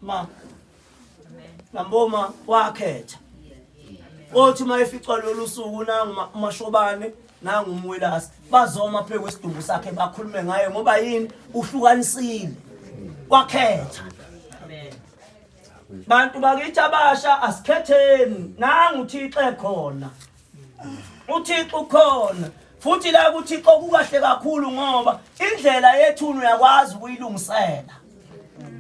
Ma Lamboma wakhetha. Othi uma eficwa lolu suku nangu uMashobane nangu uMwelasi bazoma phezu kwesidumbu sakhe bakhulume ngaye ngoba yini uhlukanisile. Wakhetha. Bantu bakithi abasha asikhetheni nangu uThixo ekhona. uThixo ukhona futhi la kuThixo kukahle kakhulu ngoba indlela yethuna uyakwazi ukuyilungisela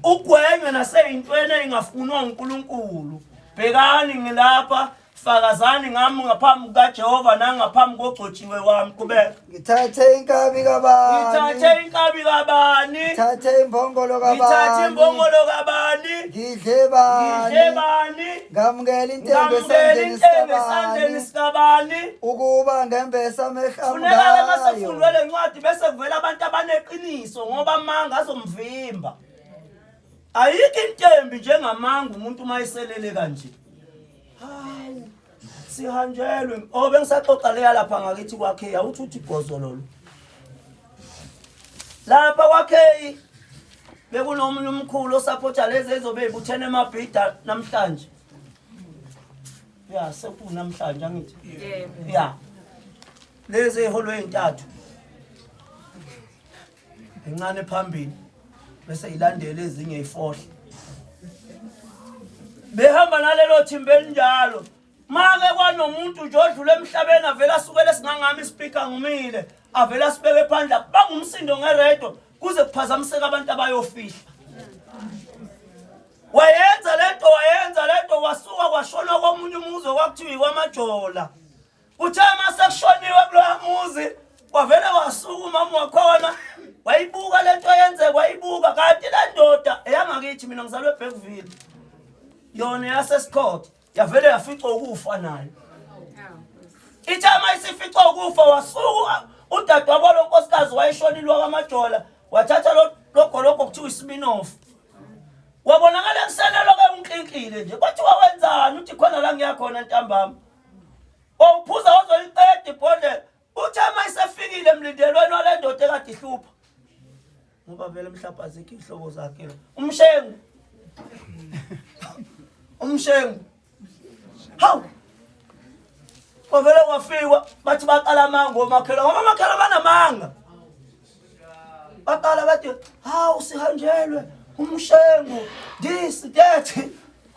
ugwenywe naseyintweni engafunwa uNkulunkulu bhekani ngilapha fakazani ngami ngaphambi kukaJehova nangaphambi kogcotshiwe wami qhubeka Ngithathe inkabi kabani? Ngithathe inkabi kabani? Ngithathe imbongolo kabani? Ngithathe imbongolo kabani? Ngidle bani? Ngidle bani? Ngamukela intengo Ngamukela intengo esandleni sikabani? Ukuba ngembese amehlo ami Funeka ke mase kufundwe le ncwadi bese kuvela abantu abaneqiniso ngoba amanga azomvimba. Ayikho intembi njengamanga umuntu uma eselele kanje. Hawu. Sihanjelwe. Oh bengisaxoxa leya lapha ngakithi kwakhe awuthi uthi gozololo. Lapha kwakhe bekunomunye umkhulu osapotha lezi ezobe ibuthene emabhida namhlanje. Ya sekunamhlanje angithi. Yebo. Ya. Lezi eholo ezintathu. Encane phambili bese ilandele ezinye ifohle. Behamba nalelo thimba elinjalo. Make kwanomuntu nje odlula emhlabeni avela asukele singangami ispeaker ngimile avela asibeke phandle bangumsindo ngeredo kuze kuphazamiseka abantu abayofihla. Wayenza lento wayenza lento wasuka kwashona komunye umuzi okwakuthiwa ikwamajola. Uthe uma sekushoniwe kuloya muzi wavele wasuka umama wakhona wayibuka lento eyenzeka wayibuka kanti le ndoda eyangakithi mina ngizalwe eBergville yona yaseScott yavele yafica ukufa nayo ithe uma isifica ukufa wasuka udadewabo lo nkosikazi wayeshonile wakamajola wathatha lo gologo kuthiwa isiminofu wabonakala ekusenelo ke unklinkile nje kwathiwa wenzani uthi khona la ngiyakhona ntambama Wawuphuza wazoyiqeda ibhodlela. Uthe uma isefikile emlindelweni wale ndoda ekade ihlupha. Ngoba vele mhlawumbe azikho iy'hlobo zakhe la. Umshengu. Umshengu. Hawu. Kwavele kwafikwa bathi baqala amanga omakhelwane ngoba omakhelwane banamanga. Baqala bathi hawu sihanjelwe umshengu this that.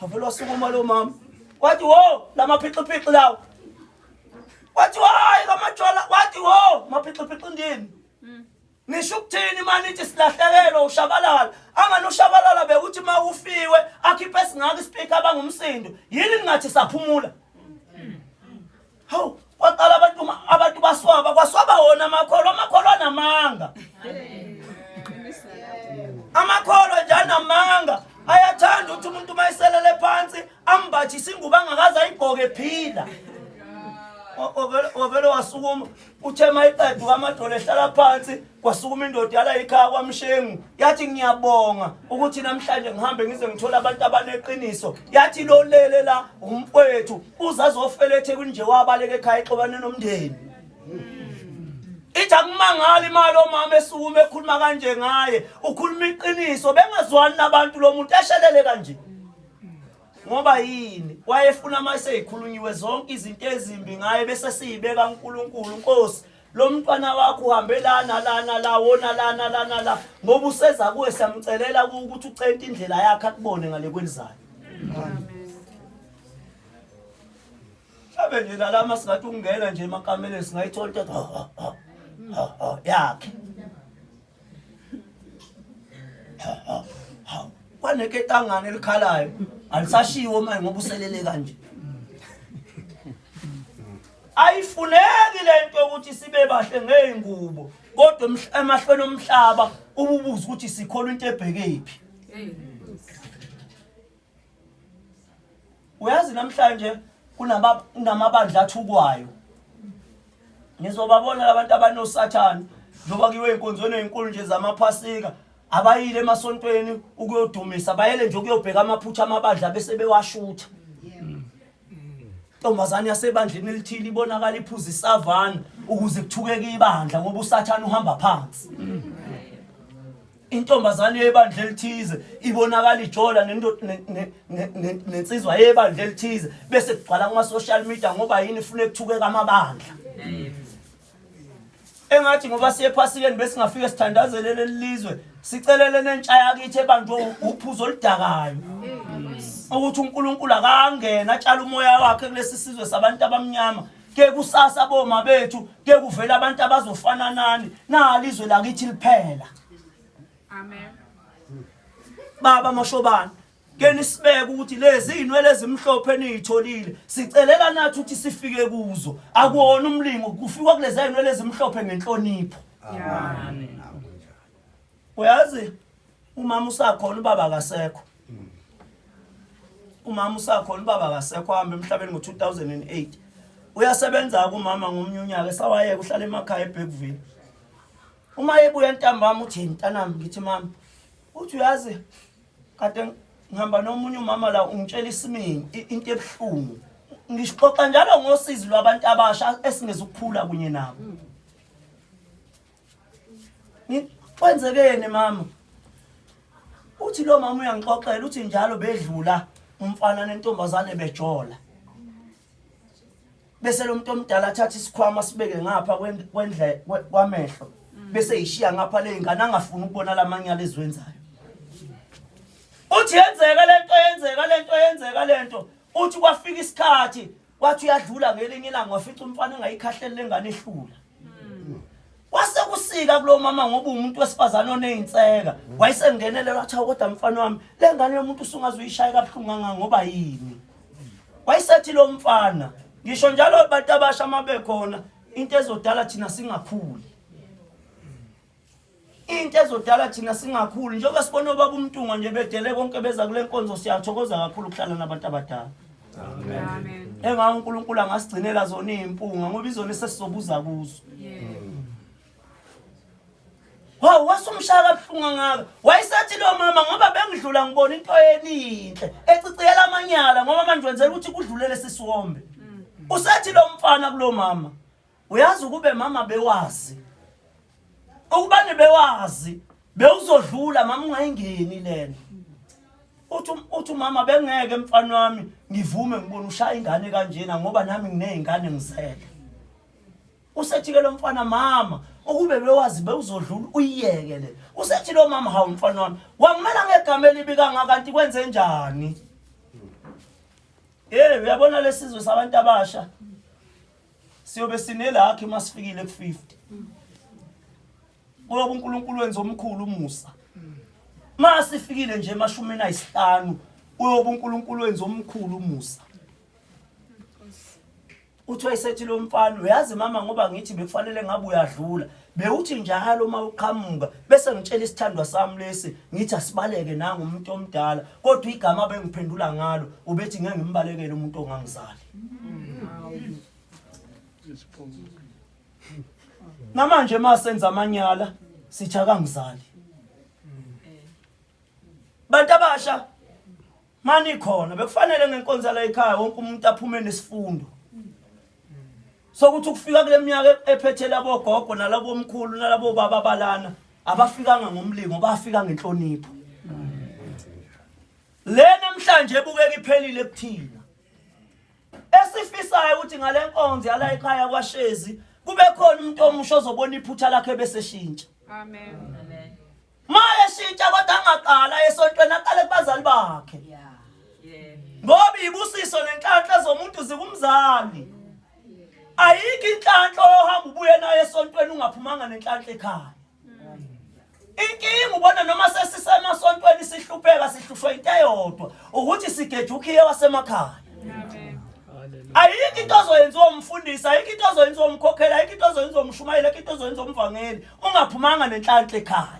Wavele wasukuma lo mama. Wathi wo lamaphixipixi lawo. Wathi hayi kamajola wathi wo maphixipixi ndini. Nisho ukuthini mani ithi silahlekelwe ushabalala. Angani ushabalala bekuthi uma ufiwe akhiphe singaka ispeaker abangumsindo. Yini ningathi saphumula? Hawu kwaqala abantu abantu baswaba kwaswaba wona amakholwa amakholwa anamanga. Amakholwa nje anamanga ayathanda ukuthi umuntu uma eselele phansi ambathise ingubo angakaze ayigqoke ephila. Wavele wasukuma uthe mayiqeda ukamadolo ehlala phansi kwasukuma indoda yala ikhaya kwamshengu yathi ngiyabonga ukuthi namhlanje ngihambe ngize ngithole abantu abaneqiniso yathi lo lele la umfowethu uze azofela ethekwini nje wabaleka ekhaya exobane nomndeni ithi akumangali imali omama esukuma ekhuluma kanje ngaye ukhuluma iqiniso bengazwani nabantu lo muntu eshelele kanje ngoba yini wayefuna uma seyikhulunyiwe zonke izinto ezimbi ngaye bese siyibeka uNkulunkulu Nkosi lo mntwana wakho uhambe lana lana la wona lana lana la ngoba useza kuwe siyamcelela ukuthi ucente indlela yakhe akubone ngale kwelizayo mhlawumbe nje nalama singathi ukungena nje emakameleni singayithola into yakhe kwaneketangane elikhalayo alisashiwo manje ngoba uselele kanje ayifuneki lento ukuthi sibe bahle ngey'ngubo kodwa emahlweni omhlaba ububuza ukuthi sikholwa into ebhekephi Uyazi namhlanje kunamabandla athukwayo. Nizobabona labantu abanosathane njengoba kuyiwe ey'nkonzweni ey'nkulu nje zamaphasika abayile emasontweni ukuyodumisa bayele nje ukuyobheka amaphutha amabandla bese bewashutha. Ntombazane yasebandleni elithile ibonakala iphuza isavana ukuze kuthukeke ibandla ngoba usathane uhamba phansi. Intombazane yebandla elithize ibonakala ijola nensizwa yebandla elithize bese kugcwala kuma-social media ngoba yini ifuna ekuthukeka amabandla. Engathi ngoba siye ephasikeni besingafike sithandazele leli lizwe sicelele nentsha yakithi ebanjwe uphuzo oludakayo ukuthi uNkulunkulu akangena atshala umoya wakhe kulesi sizwe sabantu abamnyama ke kusasa boma bethu ke kuvela abantu abazofana nani nali izwe lakithi liphela. Amen. Baba Mashobane ke nisibeke ukuthi lezi inwele ezimhlophe eniyitholile sicelela nathi ukuthi sifike kuzo akuwona umlingo kufikwa kulezi inwele ezimhlophe ngenhlonipho. Amen. Uyazi umama usakhona ubaba akasekho. Umama usakhona ubaba akasekho hamba emhlabeni ngo-2008. Uyasebenza kumama ngomnye unyaka esawayeka uhlala emakhaya eBergville. Uma ebuya ntambama uthi mntanami ngithi mama uthi uyazi kade ngihamba nomunye umama la ungitshela isimingi into ebuhlungu ngisixoxa njalo ngosizi lwabantu abasha esingezukukhula kunye nabo. Kwenzekeni mama? Uthi lo mama uyangixoxela uthi njalo bedlula umfana nentombazane bejola. Bese lo muntu omdala athatha isikhwama sibeke ngapha kwendle kwamehlo bese ishiya ngapha le ngane angafuni ukubona lamanyala eziwenzayo. Uthi yenzeka lento yenzeka lento yenzeka lento uthi kwafika isikhathi Wathi uyadlula ngelinye ilanga wafica umfana engayikhahleli lengane ihlula. Kwase kusika kulo mama ngoba umuntu wesifazane onezinseka. Wayesengenelela wathi awu kodwa mfana wami le ngane yomuntu usungaze uyishaye kabuhlungu kangaka ngoba yini? Wayesethi lo mfana ngisho njalo abantu abasha mabekhona into ezodala thina singakhuli. Into ezodala thina singakhuli njengoba sibona obaba uMntungwa nje bedele konke beza kule nkonzo siyathokoza kakhulu ukuhlala nabantu abadala. Amen. Engawe uNkulunkulu angasigcinela zona izimpunga ngoba izona esesizobuza kuzo. Hawu wasumshaya kabuhlungu kangaka. Wayesethi lo mama ngoba bengidlula ngibona into eninhle eciciyela amanyala ngoba manje wenzela ukuthi kudlule lesi siwombe. Usethi lo mfana kulo mama Uyazi ukube mama bewazi. Ukubane bewazi bewuzodlula mama ungayingeni lena. Uthi uthi umama bengeke mfana wami ngivume ngibona ushaya ingane kanjena ngoba nami nginezingane ngizele. Usethi ke lo mfana mama ukube bewazi bewuzodlula uyiyeke le. Usethi lo mama hawu mfana wami wangimela ngegama elibi kangaka kanti kwenze njani? Hey uyabona lesizwe sabantu abasha siyobe sinelakhi uma sifikile ku-50 kuyobe uNkulunkulu wenza omkhulu umusa uma sifikile nje emashumini ayisihlanu uyobe uNkulunkulu wenza omkhulu umusa uthi wayesethi lo mfana uyazi mama ngoba ngithi bekufanele ngabe uyadlula bewuthi njalo uma uqhamuka bese ngitshela isithandwa sami lesi ngithi asibaleke nangu umuntu omdala kodwa igama abengiphendula ngalo ubethi ngeke ngimbalekele umuntu ongangizali Namanje masenza amanyala sithi akangizali. Bantu abasha mani khona bekufanele ngenkonzo la ekhaya wonke umuntu aphume nesifundo. Sokuthi ukufika kule minyaka ephethe labo gogo nalabo mkhulu nalabo baba balana abafikanga ngomlingo bafika ngenhlonipho. Le namhlanje ebukeka iphelile kuthina. Esifisayo ukuthi ngale nkonzo yala ekhaya kwaShezi kube khona umuntu omusha ozobona iphutha lakhe bese shintsha. Amen. Amen. Ma eshintsha kodwa angaqala esontweni aqale kubazali bakhe. Yeah. Yeah. Ngoba ibusiso nenhlanhla zomuntu zikumzali. Ayikho inhlanhla ohamba ubuye nayo esontweni ungaphumanga nenhlanhla ekhaya. Inkinga ubona noma sesisemasontweni sihlupheka sihlushwa into eyodwa ukuthi sigeja ukhiye wasemakhaya. Ayikho into ozoyenziwa umfundisi, ayikho into ozoyenziwa umkhokheli, ayikho into ozoyenziwa umshumayeli, ayikho into ozoyenziwa umvangeli ungaphumanga nenhlanhla ekhaya.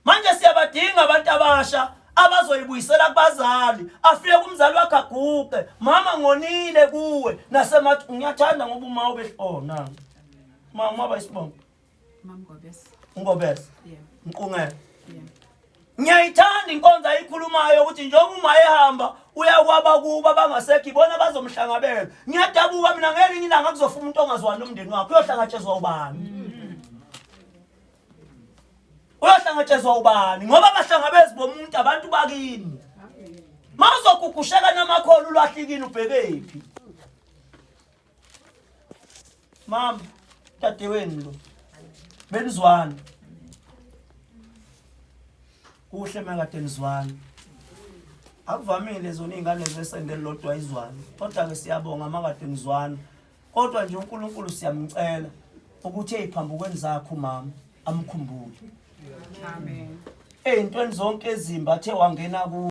Manje siyabadinga abantu abasha abazoyibuyisela kubazali afike kumzali wakhe aguqe mama ngonile kuwe nasema ngiyathanda ngoba uma ube oh na mama ba isibongo Mamngobese Ngobese yeah Mqungela yeah ngiyayithanda inkonzo ayikhulumayo ukuthi njengoba uma ehamba uyakwaba kuba bangasekho ibona bazomhlangabeza ngiyadabuka mina ngelinye ilanga kuzofa umuntu ongazwani nomndeni wakhe uyohlangatshezwa ubani mm. Uyohlangatshezwa ubani? Ngoba abahlangabezi bomuntu abantu bakini. Mawuzogugusheka namakholo ulwahlikini ubhekephi? Mama, dadewenu lo. Benizwana. Kuhle makade nizwana. Akuvamile zona izingane zesende lodwa izwana. Kodwa ke siyabonga makade nizwana. Kodwa nje uNkulunkulu siyamcela ukuthi eziphambukweni zakhe umama amkhumbule. Amen. Ey'ntweni zonke ezimbi athe wangena ku.